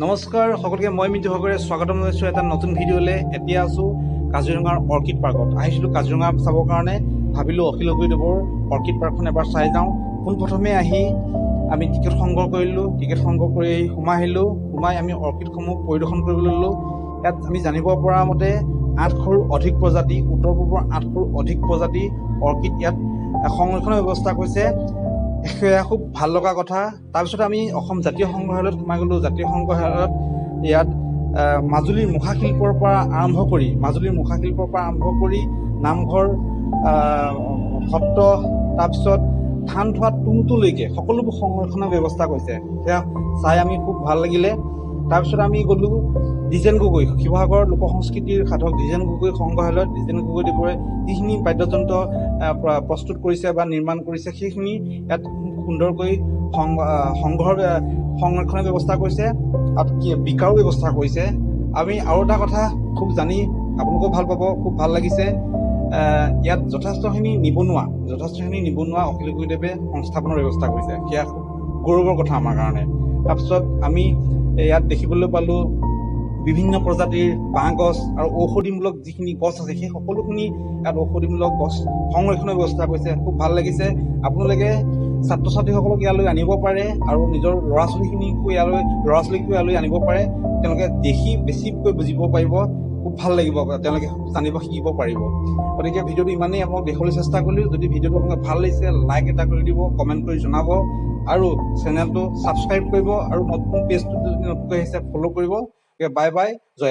নমস্কাৰ সকলোকে, মই মিণ্টু সাগৰে স্বাগতম জনাইছোঁ এটা নতুন ভিডিঅ'লৈ। এতিয়া আছোঁ কাজিৰঙাৰ অৰ্কিড পাৰ্কত। আহিছিলোঁ কাজিৰঙা চাবৰ কাৰণে, ভাবিলোঁ অখিল গগৈদেৱৰ অৰ্কিড পাৰ্কখন এবাৰ চাই যাওঁ। পোনপ্ৰথমে আহি আমি টিকেট সংগ্ৰহ কৰিলোঁ। টিকেট সংগ্ৰহ কৰি আহি সোমাই আহিলোঁ। সোমাই আমি অৰ্কিডসমূহ পৰিদৰ্শন কৰিবলৈ ল'লোঁ। ইয়াত আমি জানিব পৰা মতে 800ৰো অধিক প্ৰজাতি, উত্তৰ পূৰ্বৰ 800ৰো অধিক প্ৰজাতি অৰ্কিড ইয়াত সংৰক্ষণৰ ব্যৱস্থা কৰিছে। সেয়া খুব ভাল লগা কথা। তাৰপিছত আমি অসম জাতীয় সংগ্ৰহালয়ত সোমাই গ'লোঁ। জাতীয় সংগ্ৰহালয়ত ইয়াত মাজুলীৰ মুখাশিল্পৰ পৰা আৰম্ভ কৰি, মাজুলীৰ মুখাশিল্পৰ পৰা আৰম্ভ কৰি নামঘৰ, সত্ৰ, তাৰপিছত ধান থোৱা তুংটোলৈকে সকলোবোৰ সংৰক্ষণৰ ব্যৱস্থা কৰিছে। সেয়া চাই আমি খুব ভাল লাগিলে। তাৰপিছত আমি গ'লোঁ দ্বিজেন গগৈ, শিৱসাগৰ লোক সংস্কৃতিৰ সাধক দ্বিজেন গগৈ সংগ্ৰহালয়ত। দ্বিজেন গগৈদেৱৰে যিখিনি বাদ্যযন্ত্ৰ প্ৰস্তুত কৰিছে বা নিৰ্মাণ কৰিছে, সেইখিনি ইয়াত খুব সুন্দৰকৈ সংগ্ৰহৰ সংৰক্ষণৰ ব্যৱস্থা কৰিছে আৰু কি বিকাৰো ব্যৱস্থা কৰিছে। আমি আৰু এটা কথা খুব জানি আপোনালোকেও ভাল পাব, খুব ভাল লাগিছে, ইয়াত যথেষ্টখিনি নিবনুৱা অখিল গগৈদেৱে সংস্থাপনৰ ব্যৱস্থা কৰিছে। সেয়া খুব গৌৰৱৰ কথা আমাৰ কাৰণে। তাৰপিছত আমি ইয়াত দেখিবলৈ পালোঁ বিভিন্ন প্ৰজাতিৰ বাঁহ গছ আৰু ঔষধিমূলক যিখিনি গছ আছে, সেই সকলোখিনি ইয়াত ঔষধিমূলক গছ সংৰক্ষণৰ ব্যৱস্থা কৰিছে। খুব ভাল লাগিছে। আপোনালোকে ছাত্ৰ ছাত্ৰীসকলক ইয়ালৈ আনিব পাৰে আৰু নিজৰ ল'ৰা ছোৱালীকো ইয়ালৈ আনিব পাৰে। তেওঁলোকে দেখি বেছিকৈ বুজিব পাৰিব, খুব ভাল লাগিব, তেওঁলোকে জানিব শিকিব পাৰিব। গতিকে ভিডিঅ'টো ইমানেই আপোনাক দেখুৱাবলৈ চেষ্টা কৰিলোঁ। যদি ভিডিঅ'টো আপোনাক ভাল লাগিছে, লাইক এটা কৰি দিব, কমেণ্ট কৰি জনাব আৰু চেনেলটো ছাবস্ক্ৰাইব কৰিব আৰু নতুন পেজটো যদি নতুনকৈ আহিছে, ফ'ল' কৰিব। বাই বাই, জয়।